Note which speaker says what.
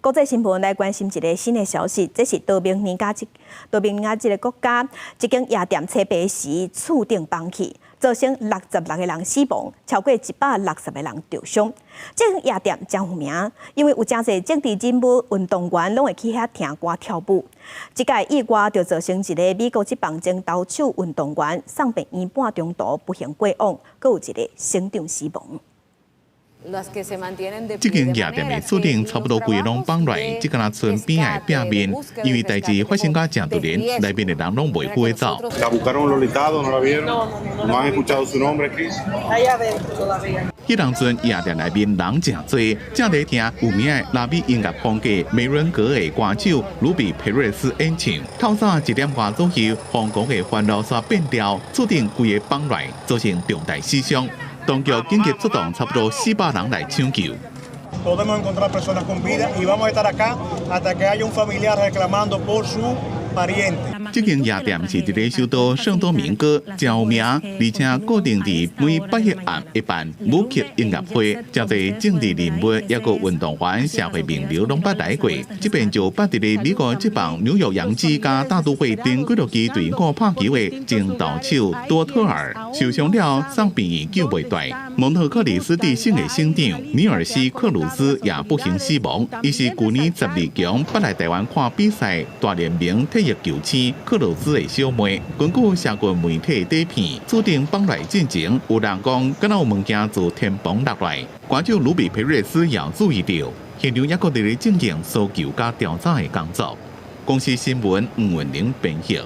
Speaker 1: 國際新聞來關心一个新的消息，這是多明尼加這多明尼加這个國家一間夜店齊白時厝頂崩去，造成66個人死亡，超過160個人著傷。這間夜店誠有名，因為有誠濟政治人物、運動員攏會去遐聽歌跳舞。這擺意外就造成一个美國職棒前投手運動員送病院半中途不幸過往，閣有一个省長死亡。
Speaker 2: 這間夜店的厝頂差不多規个攏崩落來，這敢若賰邊仔的壁面，因為代誌發生甲誠突然，內面的人攏袂赴走。
Speaker 3: La buscaron los listados, no la vieron, no han escuchado su nombre aquí.
Speaker 2: 彼當陣夜店內面人誠濟，正佇聽有名的拉美音樂風格梅倫格的歌手盧比佩瑞斯演唱。透早1點外左右，瘋狂的煩惱煞變調，厝頂規个崩來，造成重大死傷。當局緊急出動差不多400人來搶救。
Speaker 4: Podemos encontrar personas con vida y vamos a estar acá hasta que haya un familiar reclamando por su pariente.
Speaker 2: 這間夜店是佇咧首都聖多明哥，誠有名，而且固定佇每拜一暗會辦舞曲音樂會，誠濟政治人物抑閣運動員、社會名流攏捌來過。這擺就捌佇咧美國職棒紐約洋基佮大都會頂幾落支隊伍拍球的前投手多特爾受傷了，送病院救袂斷。蒙特克里斯蒂省的省長尼爾西克魯茲也不幸死亡。伊是舊年12強捌來台灣看比賽，大聯盟退役球星克魯茲的小妹。根據社群媒體底片，厝頂崩來進前，有人講敢若有物件自天棚落來。歌手盧比佩瑞斯也注意著，現場猶閣佇咧進行搜救佮調查的工作。公視新聞吳文玲編譯。